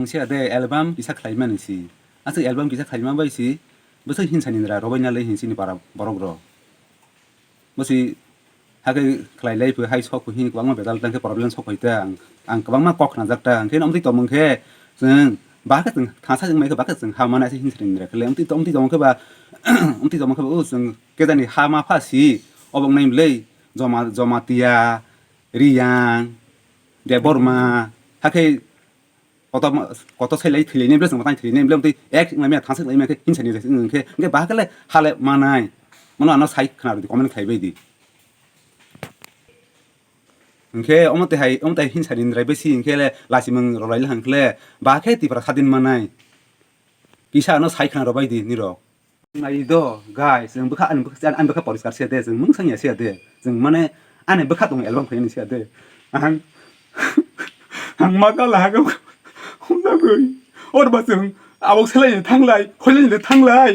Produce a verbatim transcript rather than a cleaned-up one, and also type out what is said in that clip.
Ang siya de album kisa khlaimani si. Aswk album kisa khlaima bai si. Bwswk hinsa nindra robai nalai hin sini para borok rok. Bwswk hakhe khlai lai phi hai sok phi kwbangma bedal tang khe problem sok phai ta ang, ang kwbangma kok khnajak ta. Hwnkhe amtwi tongmung khe chwng ba khe chwng thangsa chwng mai khe ba khe chwng ha mana se hinsa nindra khle amtwi, amtwi tongmung khe ba amtwi tongmung khe ba o chwng kejani ha ma pha si obok nai bwlai joma, Jamatia, Riyang, Debbarma, hakhe koto ma-, koto sai lai thwi lai nai bwle, chwng tang thwi lai nai bwle, amtwi ek wngmaya, thangsa wngmaya khe hinsa ni wngkhe, hwnkhe bahai khe le hale manai. Mano ano sai khna rwdi, comment khlai bai di. Hwnkhe omo twi hai, omo twi hinsa ni nrai besi hwnkhe le lachi mung rw lai le hwnkhe le, bahai khe Tripura sadin manai. Kisa ano sai khna rw bai di nirok. Nai do, guys, chwng bwkha, ani bwkha, ani bwkha poriskar se de, chwng mungsang ya se de. Chwng mane, ani bwkha tong album khaini se de. Ang, ang ma kala ha kha, humna gwi. Or ba chwng, abok selai ni thanglai, hoilai ni thanglai.